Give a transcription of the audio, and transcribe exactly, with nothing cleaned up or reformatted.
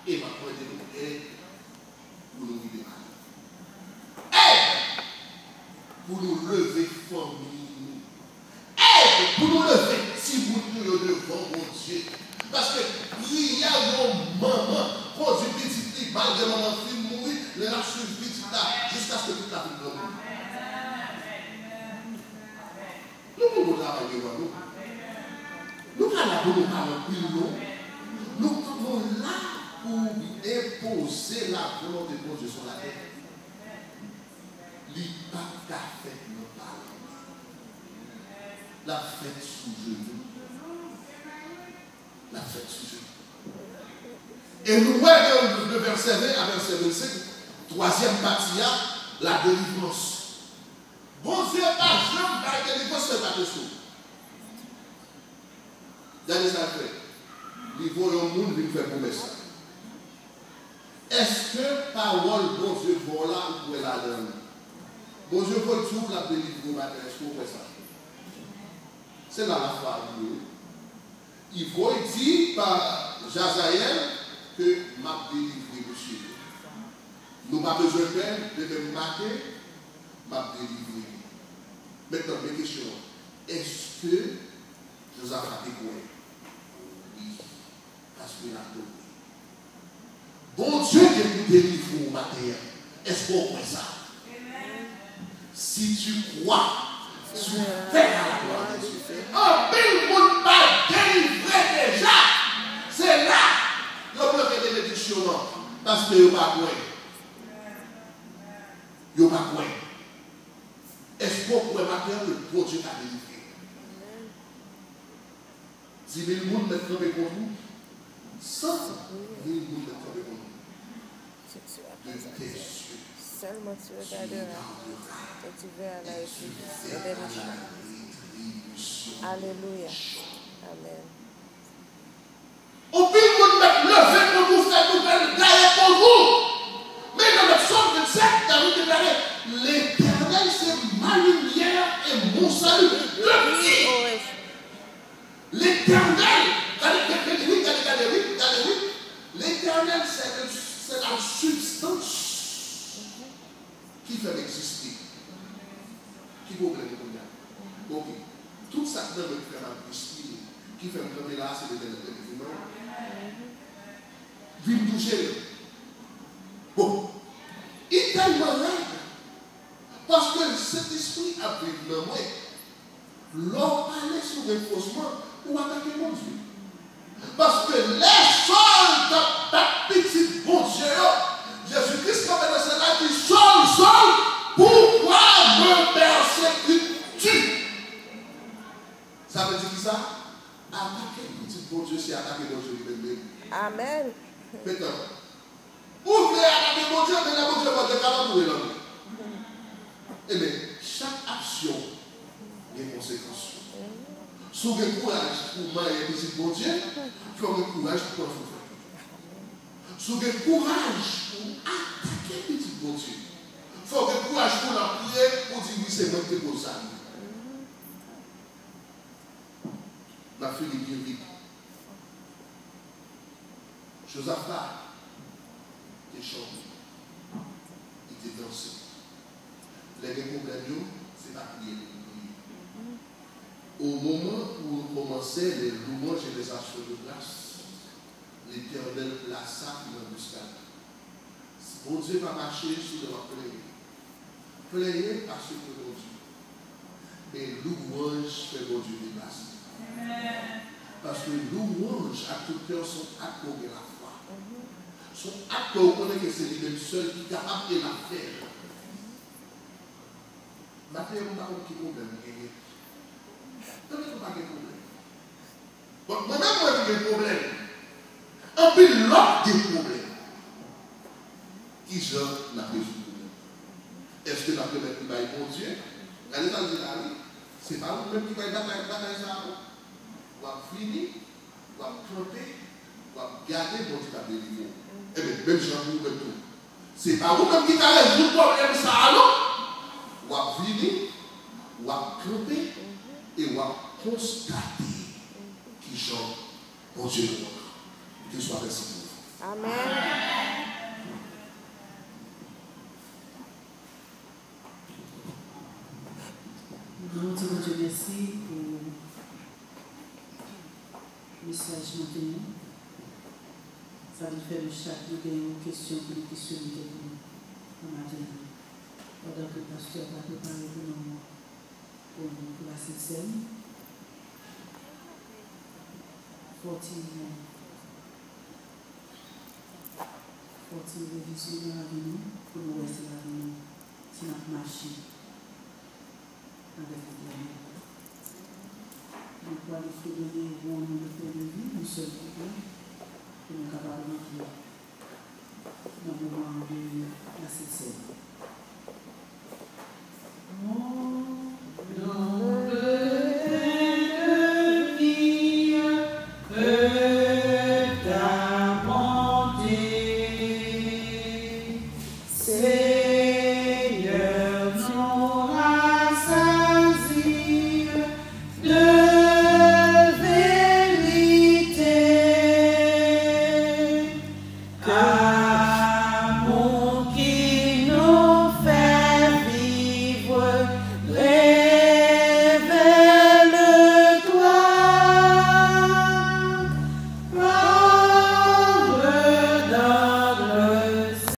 E m ap mande nou èd pou nou rive maten. Èd pou nou leve fanmi nou. Èd pou nou leve timoun nou yo devan Bondye. Paske priyè yon manman kondui pitit li, malgre manman fin mouri, lè l ap swiv pitit la, jiskaske pitit la fin granmoun. Nou gon gwo travay devan nou. Nou pa la pou nou pale anpil, non. Nou, nou la pou enpoze la volonte Bondye sou latè. Li p ap ka fèt nan pale. L ap fèt sou jenou. L ap fèt sou jenou. E nou wè de, de vèsè ven a vèsè vennsenk, twazyèm pati a, la delivrans. Bondye pa janm bay delivrans san l pa teste w. Gade sa l fè. Li voye yon moun vin fè pwomès la. Èske pawòl Bondye voye w la, ou kwè ladan l? Bondye voye di w l ap delivre w maten, èske w kwè sa? Se la lafwa a rive, wi. Li voye di pa Jazayèl ke m ap delivre mesye yo. Nou pa bezwen pè, demen maten, m ap delivre yo. Mentnan, men kesyon an, èske Jozafa te kwè? Wi, paske l adore. Bondye gen pou delivre w maten an. Èske w kwè sa? Si tu crois, tu verras la gloire de Dieu. Anpil moun pa delivre deja. Se la yo bloke benediksyon an, paske yo pa kwè. Yo pa kwè. Èske w kwè maten an ke Bondye ka delivre w? Di mil moun mèt kanpe kont ou, san mil moun mèt kanpe kont ou. De tes yeux, tu regarderas et tu verras la rétribution. Alelouya. Amèn. Anpil moun mèt leve kont ou, fè nouvèl gaye kont ou. Men nan Sòm vennsèt, David deklare, Letènèl se ma lumière et mon salut. De qui? Letènèl, gade, gade, gade, wi, gade, gade, wi, gade, wi. Letènèl, c'est le, c'est la substance ki fè m egziste. Ki pwoblèm ou kounye a? Oke. Tout sa k nan men m fè m ap respire, ki fè m kanpe la a, se Letènèl ki vin ban m. Vin touche l. Bon. Li tèlman rèd. Paske Sentespri ap viv nan mwen. Lè w pale sou renfòsman, ou atake Bondye. Paske lè Sòl t ap bat pitit Bondye yo, Jezi Kris kanpe nan syèl la di, Sòl, Sòl, pourquoi me persécutes-tu? Sa vle di kisa? Atake pitit Bondye se atake Bondye li menm menm. Amèn. Mentnan, ou vle atake Bondye, men lè Bondye fè w gen kalantou e lanmou. Ebyen, chak aksyon gen konsekans yo. Si w gen kouraj pou w manyen pitit Bondye, fò w gen kouraj pou w pran souflèt. Si w gen kouraj pou w atake pitit Bondye, fò w gen kouraj pou w nan priye, pou w di, wi, se mwen ki te koz sa rive. M ap fini byen vit. Jozafa te chante, li te danse. Lè gen pwoblèm yo, se pa priye pou nou priye. Au moment où on commençait les louanges et les actions de grâce, Letènèl plasa ki nan bouch la. Bondye pa mache sou lè w ap plenyen. Plenyen pa sekre Bondye. Men louwanj fè Bondye deplase. Paske louwanj ak tout kè w se yon ak ke w gen lafwa. Se yon ak ke w konnen ke se li menm sèl ki kapab e l ap fè l. Maten an, m pa konn ki pwoblèm ou genyen. Petèt ou pa gen pwoblèm. Bon, mwen menm, mwen gen pwoblèm. Anpil lòt gen pwoblèm. Kijan n ap rezoud pwoblèm? Èske n ap remèt li bay Bondye? Gade sa l di la, wi. Se pa ou menm ki pral batay, batay sa a, non. W ap vini, w ap kanpe, w ap gade Bondye k ap delivre w. Ebyen, menm jan pou ou menm tou. Se pa ou menm ki ka rezoud pwoblèm sa a, non. W ap vini, w ap kanpe, e w ap konstate kijan Bondye nou an. Ke swa mèsi pou ou. Amèn. Nou di Bondye mèsi pou mesaj maten an. Sa vin fè nou chak nou gen yon kesyon pou nou kesyone tèt nou nan maten an. Pandan ke pastè ap prepare pou nou pou, pou la Sent Sèn, fò ti, fò ti revizyon nan lavi nou pou nou wè si lavi nou, si n ap mache avèk Letènèl. Nou pral fredone won nou le pwen de vi, nou sèl